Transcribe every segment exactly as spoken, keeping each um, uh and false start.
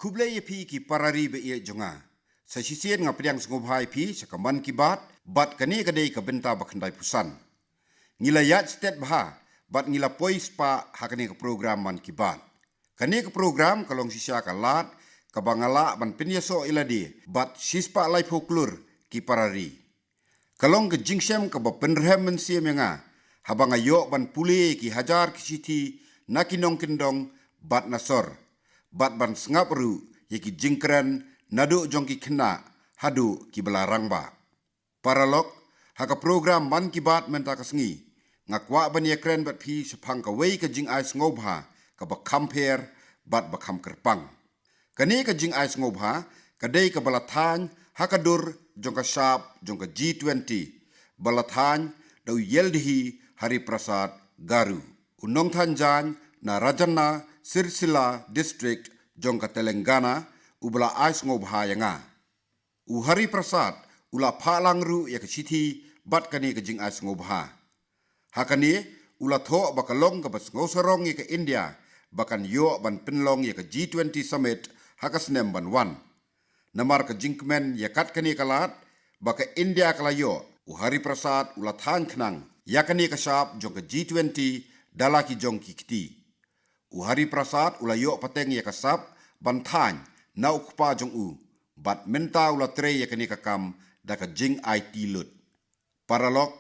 Khublei ïa phi ki parari ba ïeit jong nga. Sa shisien nga pdiang sngewbha ïa phi sha ka Mann Ki Baat, bad kane ka dei ka bynta ba khyndai phew san. Ngi la ïaid stet bha, bad ngi la poi spah ha kane ka program Mann Ki Baat. Kane ka program ka long shisha ka lad kaba nga lah ban pynïasoh ïa lade bad shispah laiphew klur ki parari. Ka long ka jingshem kaba pynrhem mynsiem ïa nga haba nga ïoh ban pule ki hajar ki shithi na ki nongkyndong bad na sor, bad ban sngap ruh ïa ki jingkren naduh jong ki khynnah haduh kiba la rangbah. Paralok, ha ka program Mann Ki Baat mynta ka sngi, nga kwah ban ïakren bad phi shaphang kawei ka jingai sngewbha kaba kham pher bad ba kham kyrpang. Kane ka jingai sngewbha ka dei kaba la thaiñ ha ka dur jong ka shap jong ka G twenty, ba la thaiñ da u Yeldhee Hari Prasad Garu, u nongthaiñ jaiñ na Rajanna Sircilla District jong ka Telangana, uba la ai sngewbha ïa nga. U Hari Prasad u la phah lang ruh ïa ka shithi bad kane ka jingai sngewbha. Ha kane, u la thoh ba ka long kaba sngewsarong ïa ka India ba kan ïoh ban pynlong ïa ka G twenty Summit ha ka snem ban wan. Namar ka jingkmen ïa kat kane ka lad ba ka India ka la ïoh, u Hari Prasad u la thaiñ khnang ïa kane ka shap jong ka G twenty da la ki jong ki kti. U Hari Prasad u la ïoh pateng ïa ka sap ban thaiñ na u kpa jong u, bad mynta u la trei ïa kane ka kam da ka jingaiti lut. Paralok,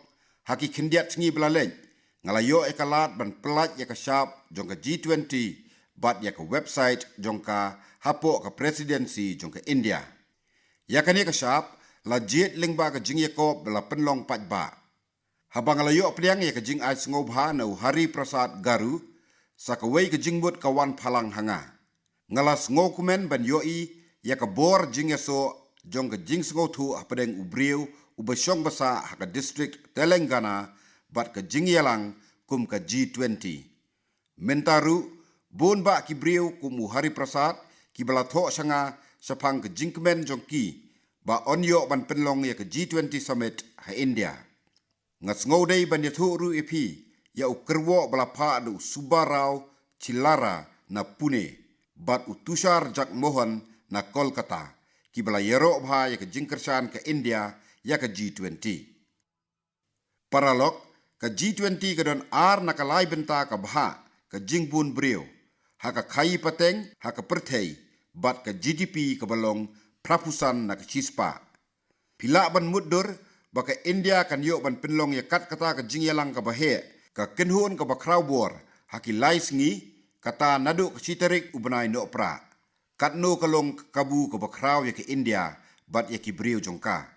ha ki khyndiat sngi ba la leit, nga la ïoh ïa ka lad ban pyllait ïa ka shap jong ka G twenty bad ïa ka website jong ka hapoh ka Presidency jong ka India. Ïa kane ka shap la jied lyngba ka jingïakop ba la pynlong paidbah. Haba nga la ïoh pdiang ïa ka jingai sngewbha na u Hari Prasad Garu, sa kawei ka jingmut ka wan phalang ha nga. Nga la sngewkmen ban ïohi ïa ka bor jingïasoh jong ka jingsngewthuh hapdeng u briew uba shong ba sah ha ka district Telangana bad ka jingïalang kum ka G twenty. Mynta ruh, bun bah ki briew kum u Hari Prasad kiba la thoh sha nga shaphang ka jingkmen jong ki ba yn ïoh ban pynlong ïa ka G twenty Summit ha India. Nga sngew dei ban ïathuh ruh ïa phi ïa u kyrwoh ba la phah da u Subbarao Chillara na Pune bad u Tushar Jagmohan na Kolkata, kiba la ïaroh bha ïa ka jingkyrshan ka India ïa ka G twenty. Paralok, ka G twenty ka don ar na ka lai bynta ka bhah ka jingbun briew ha ka khaii pateng ha ka pyrthei, bad ka G D P kaba long phra phew san na ka shispah. Phi lah ban mutdur ba ka India kan ïoh ban pynlong ïa kat kata ka jingïalang kaba heh, ka kynhun kaba khraw bor, ha ki lai sngi, kata naduh ka shi tarik u bnai Nohprah. Katno ka long ka kabu kaba khraw ïa ka India bad ïa ki briew jong ka.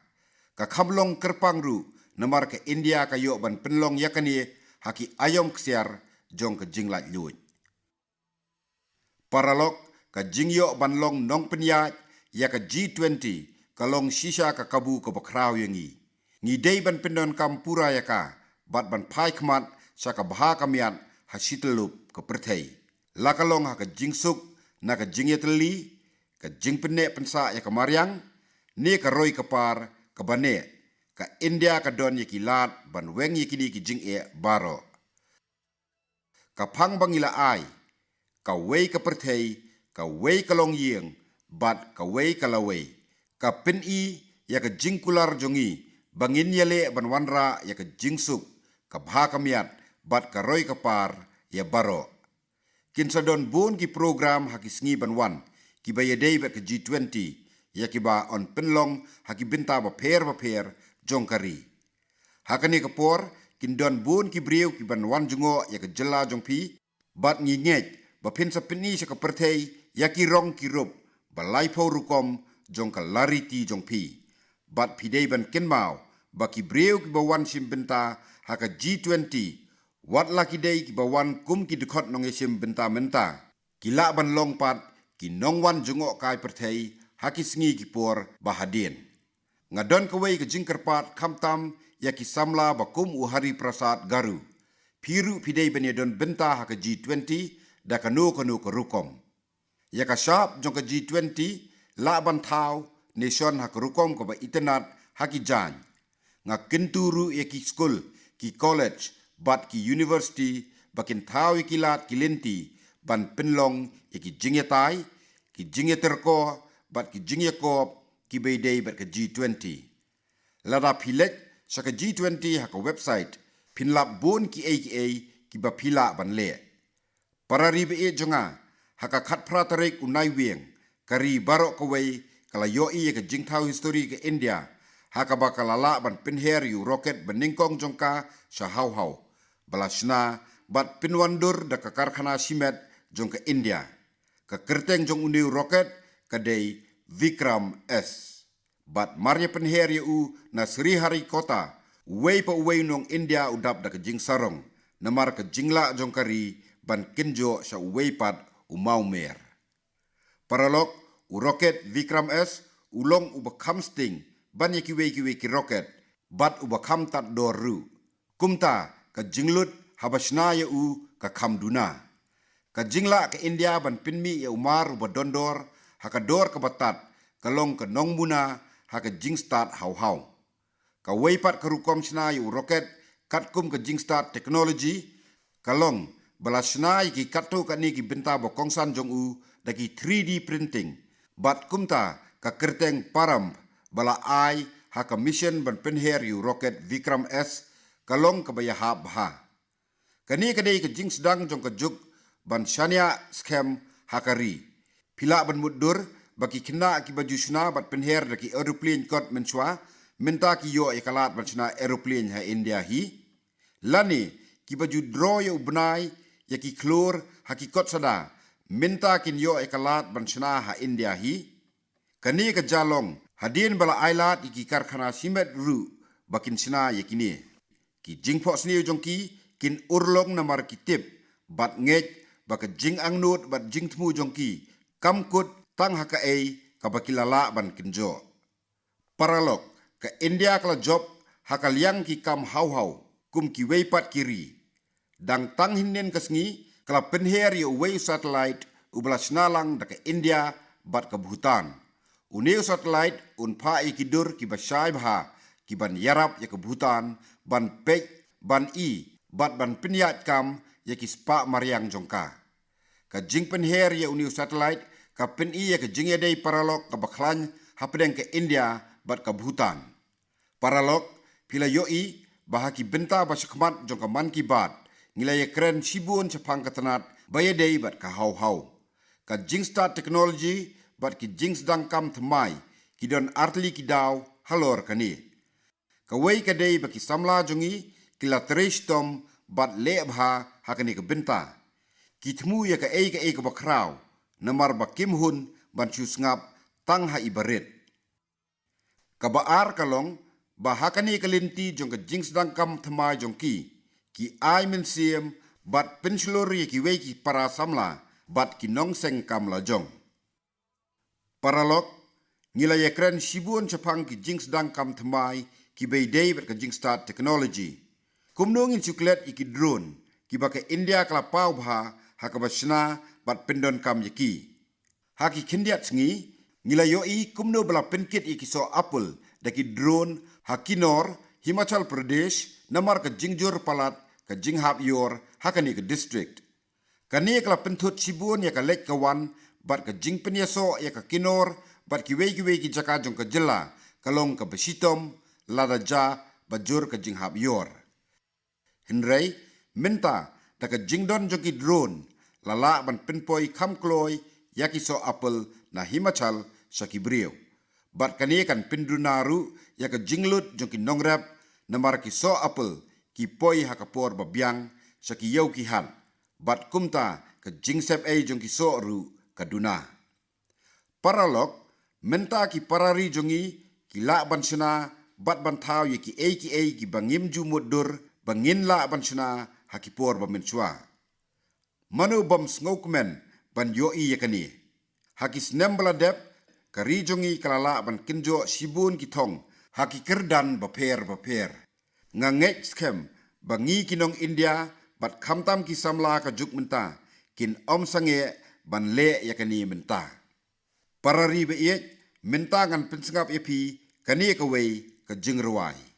Ka kham long kyrpang ruh, namar ka India ka ïoh ban pynlong ïa kane ha ki aïom ksiar jong ka jinglaitluid. Paralok, ka jingïoh ban long nongpynïaid ïa ka G twenty ka long shisha ka kabu kaba khraw ïa ngi. Ngi dei ban pyndonkam pura ïa ka bad ban phai khmat sha ka bha ka miat ha shityllup ka pyrthei, la ka long ha ka jingsuk na ka jingïatylli, ka jingpynneh pynsah ïa ka mariang, ne ka roi ka par kaba neh. Ka India ka don ïa ki lad ban weng ïa kine ki jingeh baroh. Ka phang ba ngi la ai, kawei ka pyrthei, kawei ka longïing, bad kawei ka lawei, ka pyni ïa ka jingkular jong ngi ba ngin ïaleh ban wanrah ïa ka jingsuk, ka bha ka miat, bad ka roi ka par ïa baroh. Kin sa don bun ki program ha ki sngi ban wan kiba ïadei bad ka G twenty, ïa kiba yn pynlong ha ki bynta bapher bapher jong ka ri. Ha kane ka por, kin don bun ki briew ki ban wan jngoh ïa ka jylla jong phi, bad ngi ngeit ba phin sa pyni sha ka pyrthei ïa ki rong ki rup ba laiphew rukom jong ka lariti jong phi. Bad phi dei ban kynmaw ba ki briew kiba wan shim bynta ha ka G twenty, wat la ki dei kiba wan kum ki dkhot nongïashim bynta mynta, ki lah ban long pat ki nongwan jngoh kai pyrthei ha ki sngi ki por ba hadien. Nga don kawei ka jingkyrpad khamtam ïa ki samla ba kum u Hari Prasad Garu. Phi ruh phi dei ban ïadon bynta ha ka G twenty da kano kano ka rukom. Ïa ka shap jong ka G twenty lah ban thaw ne shon ha ka rukom kaba itynnad ha ki jaiñ. Nga kyntu ruh ïa ki skul, ki college, bad ki university ba kin thaw ïa ki lad ki lynti ban pynlong ïa ki jingïatai, ki jingïatyrko bad ki jingïakop kiba ïadei bad ka G twenty. Lada phi leit sha ka G twenty ha ka website, phin lap bun kiei kiei kiba phi lah ban leh. Para ri ba ïeit jong nga, ha ka khatphra tarik u Naiwieng, ka ri baroh kawei ka la ïohi ïa ka jingthaw histori ka India, ha kaba ka la lah ban pynher ïa u roket ba nyngkong jong ka sha haw haw, ba la shna bad pynwandur da ka karkhana shimet jong ka India. Ka kyrteng jong une u roket ka dei Vikram S. Bad mar ïa pynher ïa u na Sriharikota, uwei pa uwei u nong India u dap da ka jingsarong, namar ka jinglah jong ka ri ban kynjoh sha uwei pat u mawmer. Paralok, u roket Vikram S u long uba kham sting ban ïa kiwei kiwei ki roket, bad uba kham tad dor ruh. Kumta, ka jinglut haba shna ïa u ka kham duna. Ka jinglah ka India ban pynmih ïa u mar uba don dor ha ka dor kaba tad, ka long ka nongmuna ha ka jingstad haw haw. Kawei pat ka rukom shna ïa u roket katkum ka jingstad technology ka long ba la shna ïa ki katto katne ki bynta ba kongsan jong u da ki three D printing. Bad kumta ka kyrteng Paramv ba la ai ha ka mission ban pynher ïa u roket Vikram S ka long kaba ïahap bha. Kane ka dei ka jingsdang jong ka juk ban shaniah skhem ha ka ri. Phi lah ban mutdur ba ki khynnah kiba ju shna bad pynher da ki aeroplane kot mynshuwa, mynta ki ïoh ïa ka lad ban shna aeroplane ha India hi. Lane kiba ju draw ïa u bnai ïa ki khlur ha ki kot sada, mynta kin ïoh ïa ka lad ban shna ha India hi. Kane ka jia long hadien ba la ai lad ïa ki karkhana shimet ruh ba kin shna ïa kine. Ki jingphohsniew jong ki kin urlong namar ki tip bad ngeit ba ka jingangnud bad jingthmu jong ki kam kut tang ha kaei kaba ki la lah ban kynjoh. Paralok, ka India ka la jop ha ka liang ki kam haw haw kum kiwei pat ki ri. Dang tang hynnin ka sngi ka la pynher ïa uwei u satellite uba la shna lang da ka India bad ka Bhutan. Une u satellite un phah ïa ki dur kiba shai bha kiban ïarap ïa ka Bhutan ban peit, ban i bad ban pynïaid kam ïa ki spah mariang jong ka. Ka jingpynher ïa une u satellite ka pyni ïa ka jingïadei paralok kaba khlaiñ hapdeng ka India bad ka Bhutan. Paralok, phi la ïohi ba ha ki bynta ba shakhmat jong ka Mann Ki Baat ngi la ïakren shibun shaphang ka tnat ba ïadei bad ka haw haw. Ka jingstad technology bad ki jingsdang kam thymmai ki don artylli ki daw halor kane. Kawei ka dei ba ki samla jong ngi ki la trei shitom bad leh bha ha kane ka bynta. Ki thmu ïa kaei kaei kaba khraw namar ba kim hun ban shu sngap tang ha i barit. Kaba ar ka long ba ha kane ka lynti jong ka jingsdang kam thymmai jong ki, ki ai mynsiem bad pynshlur ïa kiwei ki para samla bad ki nongseng kam lajong. Paralok, ngi la ïakren shibun shaphang ki jingsdang kam thymmai kiba ïadei bad ka jingstad technology. Kumno ngin shu klet ïa ki drone kiba ka India ka la paw bha ha kaba shna bad pyndonkam ïa ki. Ha ki khyndiat sngi ngi la ïohi kumno ba la pynkit ïa ki soh apple da ki drone ha Kinnaur, Himachal Pradesh, namar ka jingjur palat ka jinghap ïor ha kane ka district. Kane ka la pynthut shibun ïa ka leit ka wan bad ka jingpynïasoh ïa ka Kinnaur bad kiwei kiwei ki jaka jong ka jylla, ka long kaba shitom lada jia ba jur ka jinghap ïor. Hynrei mynta da ka jingdon jong ki drone la lah ban pynpoi kham kloi ïa ki soh apple na Himachal sha ki briew. Bad kane kan pynduna ruh ïa ka jinglut jong ki nongrep namar ki soh apple ki poi ha ka por ba biang sha ki ïew ki hat. Bad kumta ka jingsep ei jong ki soh ruh ka duna. Paralok, mynta ki para ri jong ngi ki lah ban shna bad ban thaw ïa kiei kiei kiba ngim ju mutdur ba ngin lah ban shna ha ki por ba mynshuwa. Mano bym sngewkmen ban ïohi ïa kane? Ha ki snem ba la dep, ka ri jong ngi ka la lah ban kynjoh shibun ki thong ha ki kyrdan bapher bapher. Nga ngeit skhem ba ngi ki nong India bad khamtam ki samla ka juk mynta kin ym sangeh ban leh ïa kane mynta. Para ri ba ïeit, mynta ngan pynsngap ïa phi kane kawei ka jingrwai.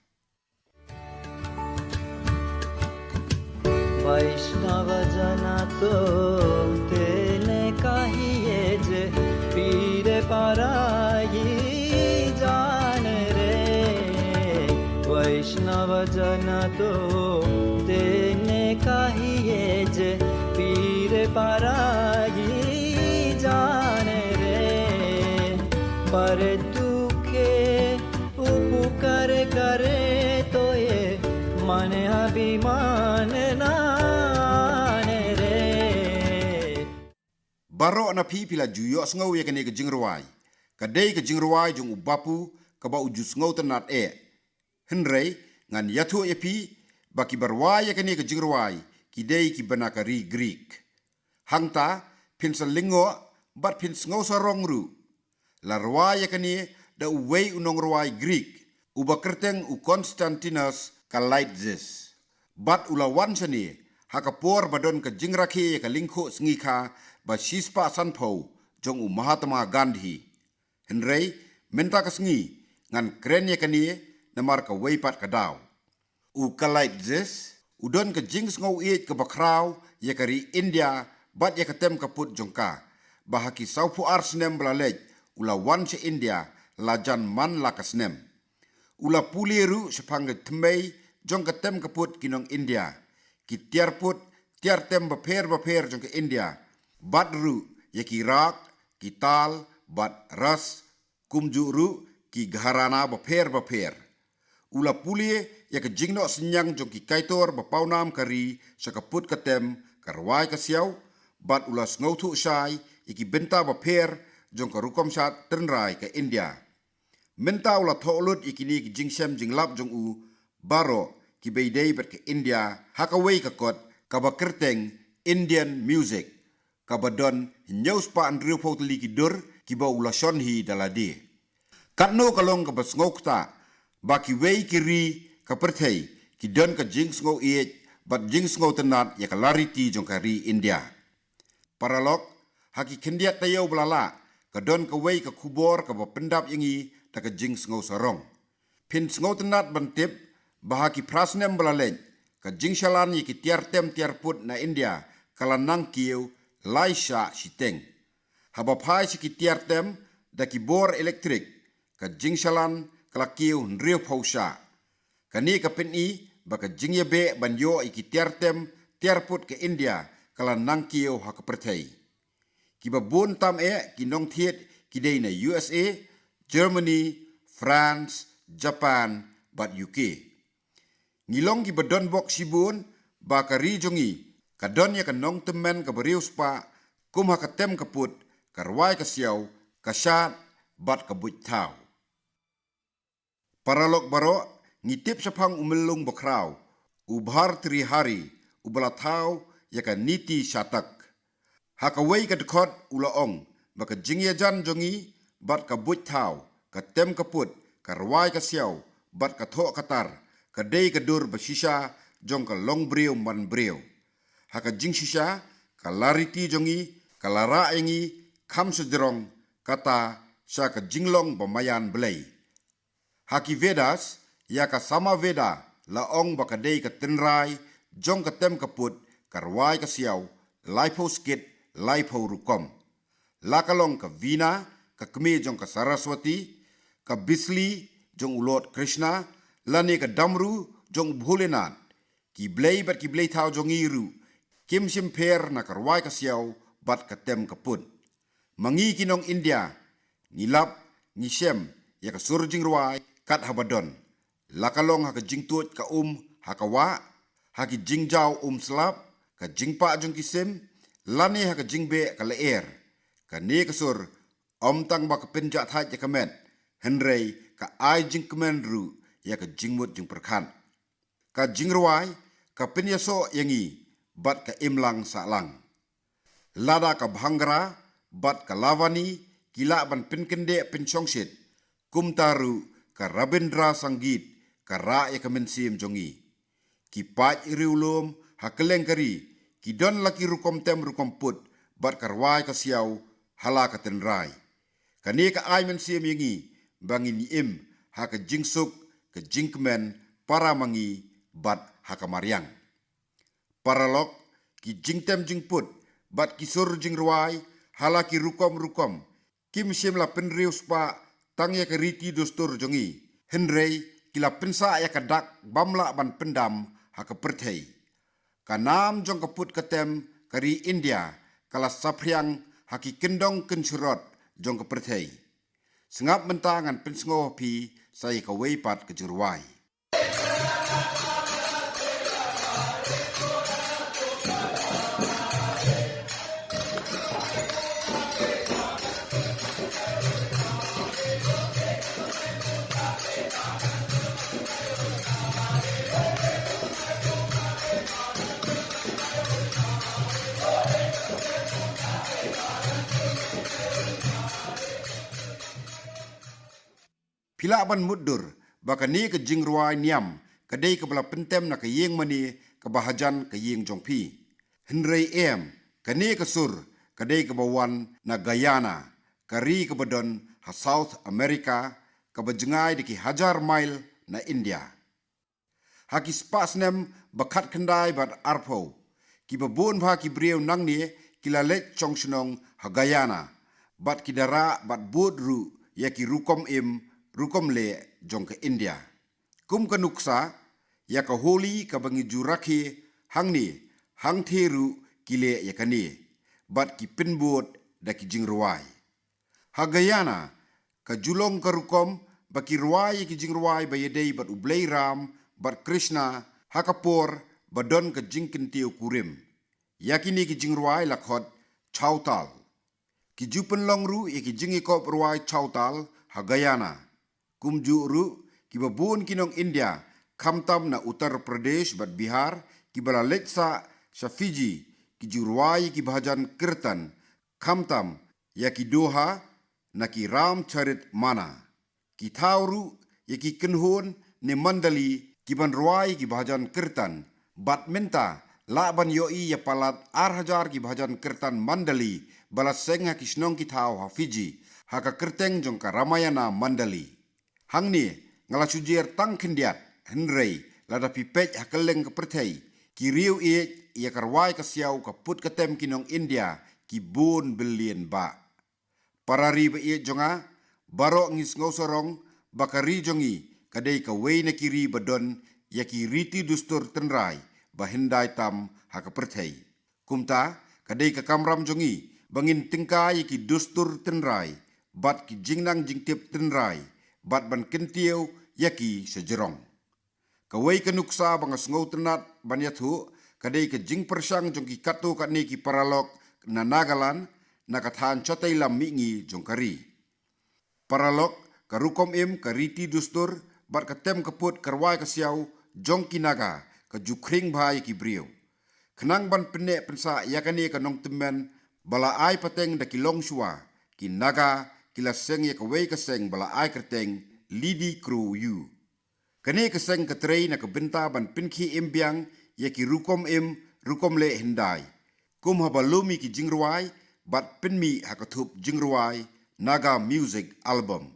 वैष्णव जन तो तेने कहिए जे जाना तो तेने का ही ये जे पीर पराई जाने रे, पर तू के उपकार करे तो ये मन अभिमान ना आने रे। Baroh na phi phi la ju ïohsngew ïa kane ka jingrwai. Ka dei ka jingrwai jong u Bapu kaba u ju sngewtynnad eh. Hynrei ngan ïathuh ïa phi ba kiba rwai ïa kane ka jingrwai ki dei kiba na ka ri Greek. Hangta phin sa lyngngoh bad phin sngew sarong ruh. La rwai ïa kane da uwei u nongrwai Greek uba kyrteng u Constantinos Kalaitzis. Bad u la wan shane ha ka por ba don ka jingrakhe ïa ka lyngkhuh sngi kha ba shispah sanphew jong u Mahatma Gandhi. Hynrei mynta ka sngi ngan kren ïa kane namar kawei pat ka daw. U Kalaitzis u don ka jingsngew ïeit kaba khraw ïa ka ri India bad ïa ka tem ka put jong ka, ba ha ki sawphew ar snem ba la leit u la wan sha India la jan man la ka snem. U la pule ruh shaphang ka thymmei jong ka tem ka put ki nong India, ki tiar put tiar tem bapher bapher jong ka India, bad ruh ïa ki rag, ki tal bad ras, kumjuh ruh ki gharana bapher bapher. U la pule ïa ka jingnoh synñiang jong ki kaitor ba pawnam ka ri sha ka put ka tem, ka rwai ka siaw, bad u la sngewthuh shai ïa ki bynta bapher jong ka rukom shad tynrai ka India. Mynta u la thoh lut ïa kine ki jingshem jinglap jong u baroh kiba ïadei bad ka India ha kawei ka kot kaba kyrteng Indian music, kaba don hynñiew spah hynriewphew tylli ki dur kiba u la shon hi da lade. Katno ka long kaba sngewkta ba kiwei ki ri ka pyrthei ki don ka jingsngew ïeit bad jingsngew tynnad ïa ka lariti jong ka ri India. Paralok, ha ki khyndiat taïew ba la lah ka don kawei ka khubor kaba pyndap ïa ngi da ka jingsngew sarong. Phin sngewtynnad ban tip ba ha ki phra snem ba la leit ka jingshalan ïa ki tiar tem tiar put na India ka la nang kiew lai shah shiteng. Haba phai sha ki tiar tem da ki bor elektrik, ka jingshalan ka la kiew hynriewphew shah. Kane ka pyni ba ka jingïabeh ban ïoh ïa ki tiar tem tiar put ka India ka la nang kiew ha ka pyrthei. Kiba bun tam eh ki nongthied ki dei na U S A, Germany, France, Japan bad U K. Ngi long kiba don bok shibun ba ka ri jong ngi ka don ïa ka nongtymmen kaba riewspah kum ha ka tem ka put, ka rwai ka siaw, ka shad bad ka buit thaw. Paralok baroh, ngi tip shaphang u myllung bakhraw u Bhartrihari uba la thaw ïa ka Niti Shatak. Ha kawei ka dkhot u la ong ba ka jingïajan jong ngi bad ka buit thaw, ka tem ka put, ka rwai ka siaw bad ka thoh ka tar ka dei ka dur ba shisha jong ka longbriew manbriew. Ha ka jingshisha, ka lariti jong ngi ka la rah ïa ngi kham shajrong, kata sha ka jinglong ba maïan Blei. Ha ki Vedas, ïa ka Samaveda la ong ba ka dei ka tynrai jong ka tem ka put, ka rwai ka siaw, laiphew skit, laiphew rukom. La ka long ka Veena, ka kmie jong ka Saraswati, ka Bisli jong u Lord Krishna, lane ka Damru jong u Bholenath. Ki blei bad ki blei thaw jong ngi ruh kim shym pher na ka rwai ka siaw bad ka tem ka put. Ma ngi ki nong India, ngi lap, ngi shem ïa ka sur jingrwai kat haba don. La ka long ha ka jingtuid ka um ha ka wah, ha ki jingjaw um slap, ka jingpah jong ki sim, lane ha ka jingbeh ka lyer. Kane ka sur ym tang ba ka pynjah thait ïa ka met, hynrei ka ai jingkmen ruh ïa ka jingmut jingpyrkhat. Ka jingrwai ka pynïasoh ïa ngi bad ka imlang sahlang. Lada ka Bhangra bad ka Lavani ki lah ban pynkyndeh pynshongshit, kumta ruh ka Rabindra Sangeet ka rah ïa ka mynsiem jong ngi. Ki paid riewlum ha kylleng ka ri ki don la ki rukom tem rukom put bad ka rwai ka siaw ha la ka tynrai. Kane ka ai mynsiem ïa ngi ba ngin im ha ka jingsuk, ka jingkmen para ma ngi bad ha ka mariang. Paralok, ki jingtem jingput bad ki sur jingrwai ha la ki rukom rukom kim shym la pynriewspah tang ïa ka riti dustur jong ngi, hynrei ki la pynsah ïa ka dak bym lah ban pyndam ha ka pyrthei. Ka nam jong ka put ka tem ka ri India ka la saphriang ha ki kyndong kynsyrot jong ka pyrthei. Sngap mynta ngan pynsngew ha phi sa ïa kawei pat ka jingrwai. Phi lah ban mutdur ba kane ka jingrwai niam ka dei kaba la pyntem na ka ïing mane kaba hajan ka ïing jong phi. Hynrei em, kane ka sur ka dei kaba wan na Guyana, ka ri kaba don ha South America, kaba jngai da ki hajar mail na India. Ha ki spah snem ba khatkhyndai bad arphew, kiba bun bha ki briew nangne ki la leit shong shnong ha Guyana bad ki da rah bad bud ruh ïa ki rukom im rukom leh jong ka India. Kum ka nuksa, ïa ka Holi kaba ngi ju rakhe hangne, hangthie ruh ki leh ïa kane bad ki pynbud da ki jingrwai. Ha Guyana, ka ju long ka rukom ba ki rwai ïa ki jingrwai ba ïadei bad u Blei Ram bad Krishna ha ka por ba don ka jingkyntiew kurim. Ïa kine ki jingrwai la khot chautal. Ki ju pynlong ruh ïa ki jingïakop rwai chautal ha Guyana. Kumjuh ruh, kiba bun ki nong India, khamtam na Uttar Pradesh bad Bihar, kiba la leit sah sha Fiji, ki ju rwai ïa ki bhajan kirtan, khamtam ïa ki doha na ki Ram Charit Mana. Ki thaw ruh ïa ki kynhun ne mandali ki ban rwai ïa ki bhajan kirtan. Bad mynta lah ban ïohi ïa palat ar hajar ki bhajan kirtan mandali ba la seng ha ki shnong ki thaw ha Fiji ha ka kyrteng jong ka Ramayana Mandali. Hangne nga la shu jer tang khyndiat, hynrei lada phi peit ha kylleng ka pyrthei, ki riew ïeit ïa ka rwai ka siaw ka put ka tem ki nong India ki bun billion bah. Para ri ba ïeit jong nga, baroh ngi sngew sarong ba ka ri jong ngi ka dei kawei na ki ri ba don ïa ki riti dustur tynrai ba hyndai tam ha ka pyrthei. Kumta, ka dei ka kamram jong ngi ba ngin tyngkai ïa ki dustur tynrai bad ki jingnang jingtip tynrai bad ban kyntiew ïa ki sha jrong. Kawei ka nuksa ba nga sngewtynnat ban ïathuh ka dei ka jingpyrshang jong ki katto katne ki paralok na Nagaland, na ka thaiñ shatei lam mihngi jong ka ri. Paralok, ka rukom im, ka riti dustur bad ka tem ka put, ka rwai ka siaw jong ki Naga ka ju khring bha ïa ki briew. Khnang ban pynneh pynsah ïa kane ka nongtymmen ba la ai pateng da ki longshuwa, ki Naga ki la seng ïa kawei ka seng ba la ai kyrteng Lidi Kro Yu. Kane ka seng ka trei na ka bynta ban pynkhie im biang ïa ki rukom im rukom leh hyndai, kum haba lum ïa ki jingrwai bad pynmih ha ka thup jingrwai Naga Music Album.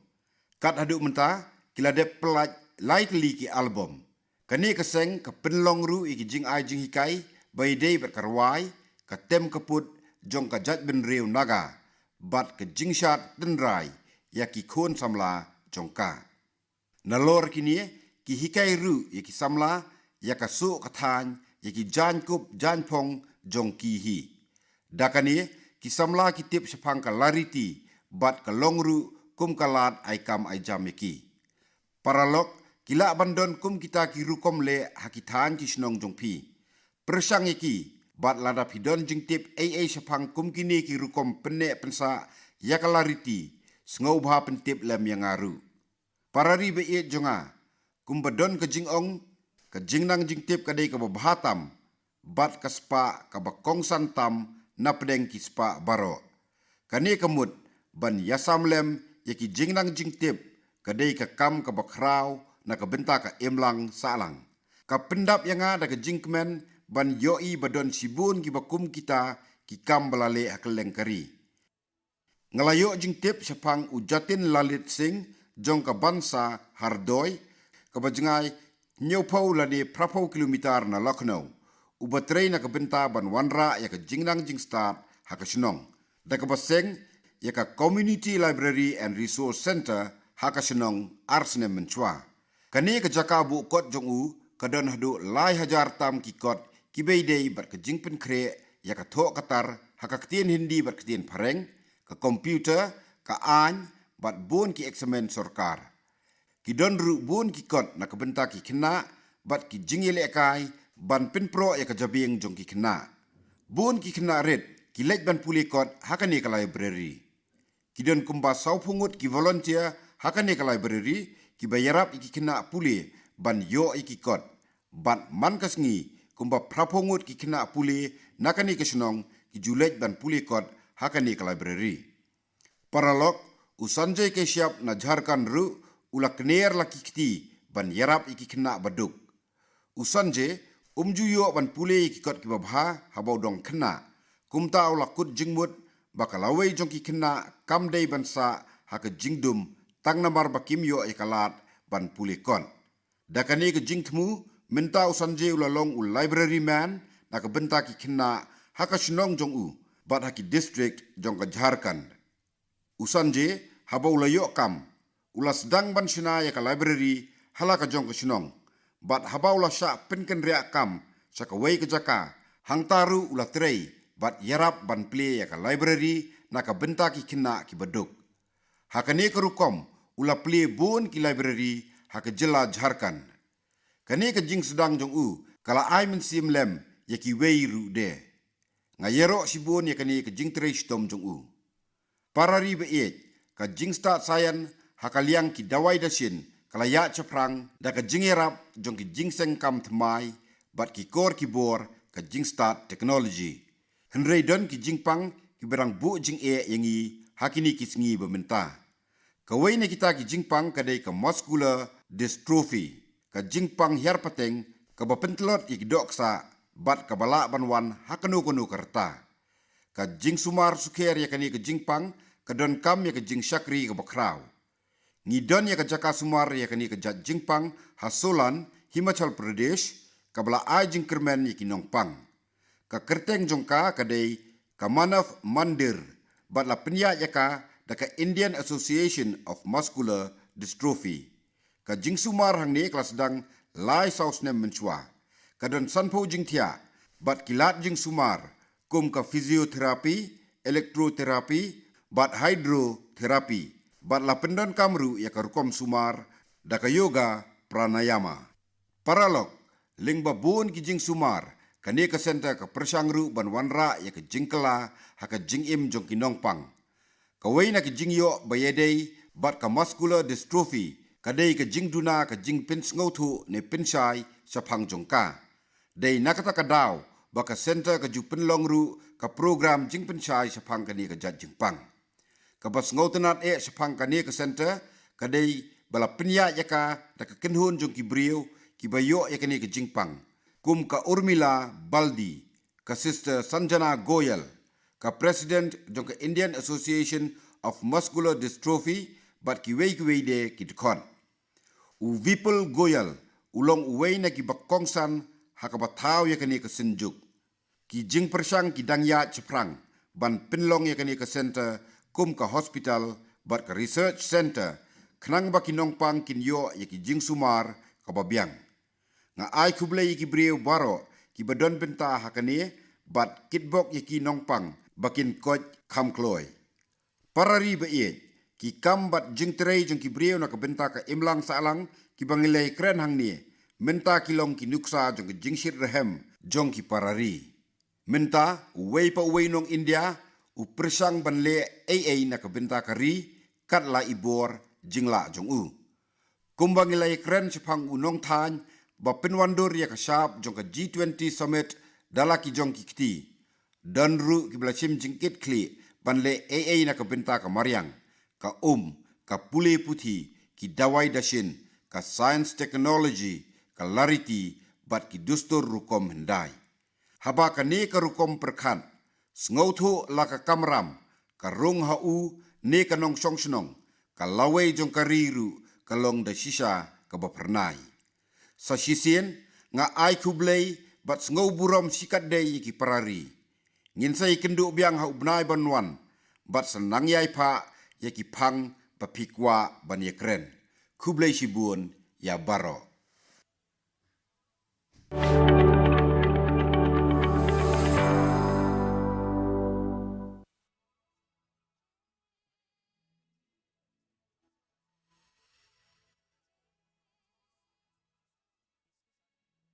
Kat haduh mynta, ki la dep pyllait lai tylli ki album. Kane ka seng ka pynlong ruh ïa ki jingai jinghikai ba ïadei bad ka rwai, ka tem ka put jong ka jaitbynriew Naga bad ka jingshad tynrai ïa ki khun samla jong ka. Nalor kine, ki hikai ruh ïa ki samla ïa ka suh ka thaiñ, ïa ki jaiñkup jaiñphong jong ki hi. Da kane, ki samla ki tip shaphang ka lariti bad ka long ruh kum ka lad ai kam ai jam ïa ki. Paralok, ki lah ban don kum kita ki rukom leh ha ki thaiñ ki shnong jong phi. Pyrshang ïa ki, bad lada phi don jingtip ei ei shaphang kum kine ki rukom pynneh pynsah ïa ka lariti, sngewbha pyntip lem ïa nga ruh. Para ri ba ïeit jong nga, kumba don ka jingong, ka jingnang jingtip ka dei kaba bha tam bad ka spah kaba kongsan tam na pdeng ki spah baroh. Kane ka mut ban ïasam lem ïa ki jingnang jingtip ka dei ka kam kaba khraw na ka bynta ka imlang sahlang. Ka pyndap ïa nga da ka jingkmen ban ïohi ba don shibun kiba kum kita ki kam ba la leh ha kylleng ka ri. Nga la ïoh jingtip shaphang u Jatin Lalit Singh jong ka Bansa Hardoi, kaba jngai hynñiewphew lane phraphew kilometer na Lucknow, uba trei na ka bynta ban wanrah ïa ka jingnang jingstad ha ka shnong, da kaba seng ïa ka Community Library and Resource Centre ha ka shnong ar snem mynshuwa. Kane ka jaka buh kot jong u ka don haduh lai hajar tam ki kot kiba ïadei bad ka jingpynkhreh ïa ka thoh ka tar ha ka ktien Hindi bad ktien Phareng, ka computer, ka aiñ bad bun ki eksamin sorkar. Ki don ruh bun ki kot na ka bynta ki khynnah bad ki jingïalehkai ban pynproh ïa ka jabieng jong ki khynnah. Bun ki khynnah rit ki leit ban pule kot ha kane ka library. Ki don kumba sawphew ngut ki volunteer ha kane ka library kiba ïarap ïa ki khynnah pule ban ïoh ïa ki kot. Bad man ka sngi kumba phraphew ngut ki khynnah pule na kane ka shnong ki ju leit ban pule kot ha kane ka library. Paralok, u Sanjay Kashyap na Jharkhand ruh u la kner la ki kti ban ïarap ïa ki khynnah ba duk. U Sanjay um ju ïoh ban pule ïa ki kot kiba bha haba u dang khynnah. Kumta u la kut jingmut ba ka lawei jong ki khynnah kam dei ban sah ha ka jingdum tang namar ba kim ïoh ïa ka lad ban pule kot. Da kane ka jingthmu, mynta u Sanjay u la long u library man na ka bynta ki khynnah ha ka shnong jong u bad ha ki district jong ka Jharkhand. U Sanjay haba u la ïoh kam u la sdang ban shna ïa ka library ha la ka jong ka shnong. Bad haba u la shah pynkynriah kam sha kawei ka jaka, hangta ruh u la trei bad ïarap ban plie ïa ka library na ka bynta ki khynnah kiba duk. Ha kane ka rukom u la plie bun ki library ha ka jylla Jharkhand. Kane ka jingsdang jong u ka la ai mynsiem lem ïa kiwei ruh de. Nga ïaroh shibun ïa kane ka jingtrei shitom jong u. Para ri ba ïeit, ka jingstad science ha ka liang ki dawai dashin ka la ïaid shaphrang da ka jingïarap jong ki jingseng kam thymmai bad ki kor ki bor ka jingstad technology. Hynrei don ki jingpang kiba dang buh jingeh ïa ngi ha kine ki sngi ba mynta. Kawei na kita ki jingpang ka dei ka muscular dystrophy, ka jingpang hiar pateng kaba pyntlot ïa ki dohksah bad kaba lah ban wan ha kano kano ka rta. Ka jingsumar sukher ïa kane ka jingpang ka donkam ïa ka jingshakri kaba khraw. Ngi don ïa ka jaka sumar ïa kane ka jait jingpang ha Solan, Himachal Pradesh, kaba la ai jingkyrmen ïa ki nongpang. Ka kyrteng jong ka ka dei ka Manav Mandir bad la pynïaid ïa ka da ka Indian Association of Muscular Dystrophy. Ka jingsumar hangne ka la sdang lai saw snem mynshuwa. Ka don sanphew jingthiah bad ki lad jingsumar kum ka physiotherapy, electrotherapy bad hydrotherapy. Bad la pyndonkam ruh ïa ka rukom sumar da ka yoga pranayama. Paralok, lyngba bun ki jingsumar, kane ka center ka pyrshang ruh ban wanrah ïa ka jingkylla ha ka jingim jong ki nongpang. Kawei na ki jingïoh ba ïadei bad ka muscular dystrophy ka dei ka jingduna ka jingpynsngewthuh ne pynshai shaphang jong ka. Dei na kata ka daw ba ka center ka ju pynlong ruh ka program jingpynshai shaphang kane ka jait jingpang. Kaba sngewtynnad eh shaphang kane ka center ka dei ba la pynïaid ïa ka da ka kynhun jong ki briew kiba ïoh ïa kane ka jingpang, kum ka Urmila Baldi, ka Sister Sanjana Goyal, ka President jong ka Indian Association of Muscular Dystrophy bad kiwei kiwei de ki dkhot. U Vipul Goyal u long uwei na kiba kongsan ha kaba thaw ïa kane ka synjuk. Ki jingpyrshang ki dang ïaid shaphrang ban pynlong ïa kane ka center kum ka hospital bad ka research center khnang ba ki nongpang kin ïoh ïa ki jingsumar kaba biang. Nga ai khublei ïa ki briew baroh kiba don bynta ha kane bad kitbok ïa ki nongpang ba kin koit kham kloi. Para ri ba ïeit, ki kam bad jingtrei jong ki briew na ka bynta ka imlang sahlang kiba ngi la ïakren hangne mynta ki long ki nuksa jong ka jingshit rhem jong ki para ri. Mynta uwei pa uwei nong India u pyrshang ban leh ei ei na ka bynta ka ri kat la i bor jinglah jong u. Kumba ngi la ïakren shaphang u nongthaiñ ba pynwandur ïa ka shap jong ka G twenty summit da la ki jong ki kti. Don ruh kiba la shim jingkitkhlieh ban leh ei ei na ka bynta ka mariang, ka um, ka pule puthi, ki dawai dashin, ka science technology, ka lariti bad ki dustur rukom hyndai. Haba kane ka rukom pyrkhat, sngewthuh la ka kamram, ka rung ha u ne ka nongshong shnong, ka lawei jong ka ri ruh ka long da shisha kaba phyrnai. Sa shisien, nga ai khublei bad sngewburom shikatdei ïa ki para ri. Ngin sa ïakynduh biang ha u bnai ban wan bad sa nang ïai phah ïa ki phang ba phi kwah ban ïakren. Khublei shibun, ïa baroh.